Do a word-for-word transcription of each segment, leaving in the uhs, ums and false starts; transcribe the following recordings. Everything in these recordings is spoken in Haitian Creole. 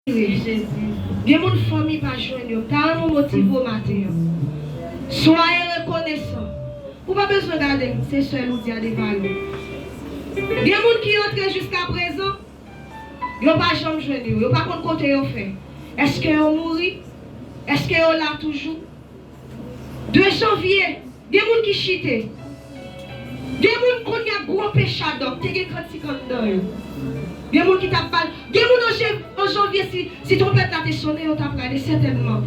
Gen moun fanmi pa jwenn yo. M ta renmen w motive w maten an. Soyez reconnaissant. Ou pa bezwen gade m, se sè Loudia de Valon. Gen moun ki antre jiskaprezan, yo pa janm jwenn yo. Yo pa konn kote yo fè. Èske yo mouri? Èske yo la toujou? De janvye, gen moun ki chite. Gen moun kounye a gwo pechadòk, te gen kantik anndan yo. Gen moun ki t ap bal. Gen moun an jan-, an janvye, si, si twonpèt la te sonnen, yo t ap rale, sètènman.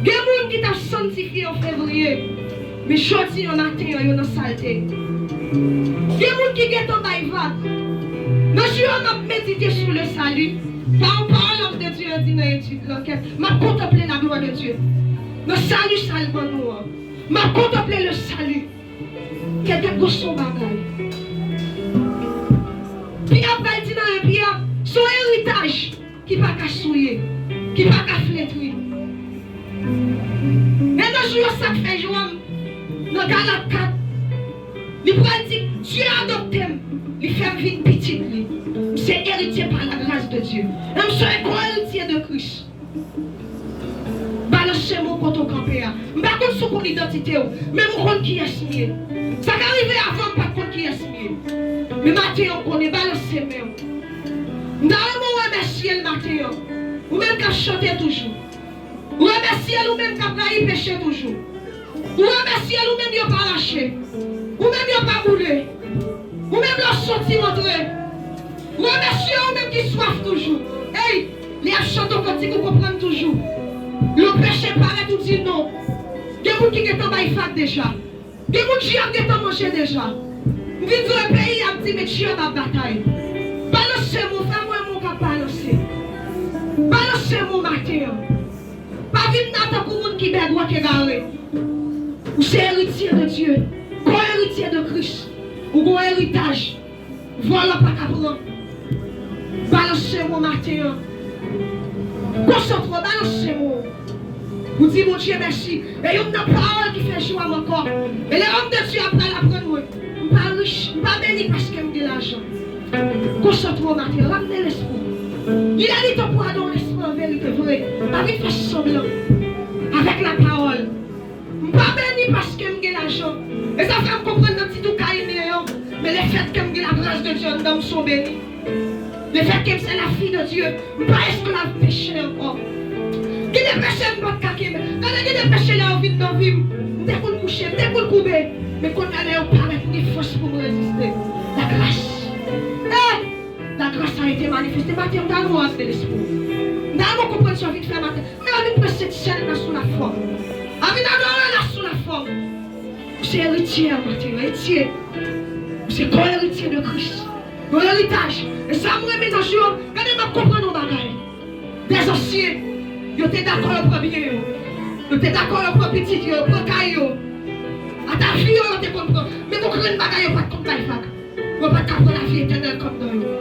Gen moun ki t ap sanntifye an fevriye. Men jodi an maten an, yo nan salte. Gen moun ki gentan bay vag. Nan jou yo, m ap medite sou le salut. Pa yon pawòl òm de Dye yo di nan etid lankèt. M ap kontanple la glwa de Dye. Nan sali sa l ban nou an. M ap kontanple le salut. Kèlke gwo son bagay. Pyè pral di nan yon Pyè, se yon eritaj ki pa ka souye, ki pa ka fletri. Men nan jou yo sa k fè Jewòm, nan Galat kat, li pral di, Dye adopte m, li fè m vin pitit li. M se eritye pa la gras de Dye. E m se ko-eritye de Kris. Balanse men w kote w kanpe a. M pa konn si w konn idantite w, men m konn kiyès m ye. Sa ka rive avan m pa t konn kiyès m ye. Men maten an m konnen, balanse men w. M ta renmen w remèsye l maten an. Ou menm k ap chante toujou. Ou remèsye l ou menm k ap rayi peche toujou. Ou remèsye l ou menm yo pa rache. Ou menm yo pa boule. Ou menm lè w soti w antre. Ou remèsye ou menm ki swaf toujou. Ey, lè y ap chante w kantik ou konprann toujou. Lè w peche parèt ou di non. Gen moun ki gentan bay vag deja. Gen moun djab gentan manje deja. M vin di w e peyi y ap di men djab ap batay. Balanse men w, fè m wè men w k ap balanse. Balanse men w maten an. Pa vin la tankou moun ki bègwòt egare. Ou se eritye de Dye, ko-eritye de Kris. Ou gon eritaj. Vòlò pa ka pran. Balanse men w maten an. Konsantre w, balanse men w. Ou di Bondye mèsi. E youn nan pawòl ki fè jou a m ankò. E lè òm de Dye a pral aprann mwen. M pa rich, m pa beni paske m gen lajan. Konsantre w maten an, ramne lespri w. Il est temps pour adorer l'esprit en vérité, vre. Pa vin fè sanblan avèk lapawòl. M pa beni paske m gen lajan. E sa fè m konprann nan ti tou kay m ye yo. Men lefètke m gen lagras de Dye anndan m, m se yon beni. Lefètke m se la fille de Dieu, m pa esklav peche ankò. Gen de peche m pa t ka kenbe. Gade, gen de peche lè yo vin nan vi m, m te konn kouche, m te konn koube. Men kounye a lè yo parèt, m gen fòs pou m reziste. Lagras. Eh! La grâce a été manifestée. Maten an, m ta renmen w ap de lespri w. M ta renmen w konprann sa w vin fè maten. Men a vin preche ti sèl la sou lafòm. A vin adore la sou lafòm. Ou se eritye a maten an, eritye. Ou se ko-eritye de Kris. Yon eritaj. E sa m renmen nan jou yo, gade m ap konprann yon bagay. Dèzansyen, yo te dakò yo pran byen yo. Yo te dakò yo pran pitit yo, yo pran kay yo. Ata fi yo, yo te konn pran. Men gon grenn bagay yo pa t konn bay vag. Yo pa t ka pran lavi etènèl kòm don yo.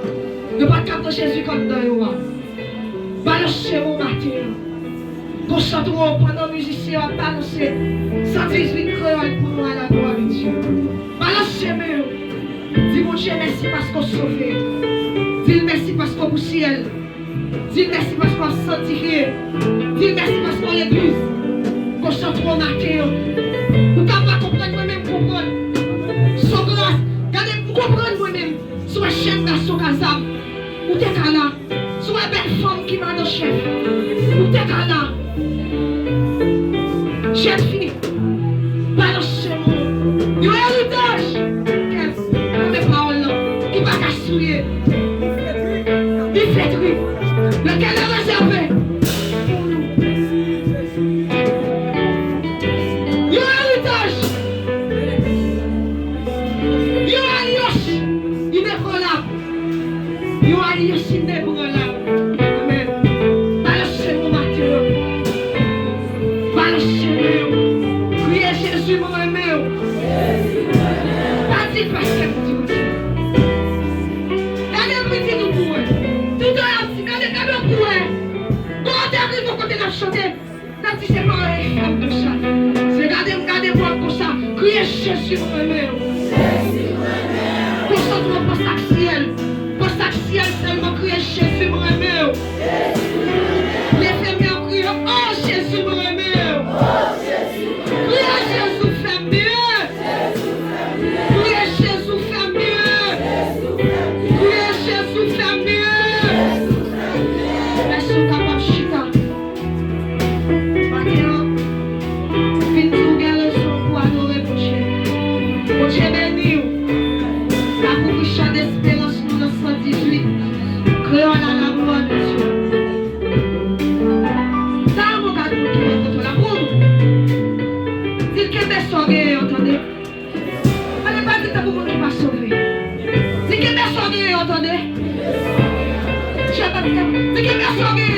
Yo pa t ka pran Jezi kòm don yo a. Balanse men w maten an. Konsantre w pandan mizisyen yo ap balanse san dizuit kreyòl pou nou a la glwa de Dye. Balanse men w. Di Bondye mèsi paske w sove. Di l mèsi paske w pou syèl. Di l mèsi paske w ap sanntifye. Di l mèsi paske w legliz. Konsantre w maten an. Ou ka pa konprann, mwen menm konprann. Se yon gras. Gade, m konprann mwen menm. Si w wè jèn gason k a zam, ou te ka la. Si w wè bèl fanm ki madan chèf, ou te ka la. Jèn fi, balanse men w. Yon eritaj. Kèl, men pawòl lan, ki pa ka souye. Li fletri. Lequel est réservé. Yon eritaj. Yon alyans inebranlab. Yon alyans inebranlab. Amèn. Balanse men w maten an. Balanse men w. Kriye, Jezi, mwen renmen w. Pa di l paske m di w di. Gade m di nou pou wè. Toutan y ap di, gade, gade w pou wè. Bon, te rive kote n ap chante. N ap di se pa anyen k fè m konsa. Se gade m gade bò l konsa. Kriye, Jezi, mwen renmen w. Konsantre w, panse ak syèl. Panse ak syèl sèlman, kriye, Jezi, mwen renmen w. Kenbe sa w gen.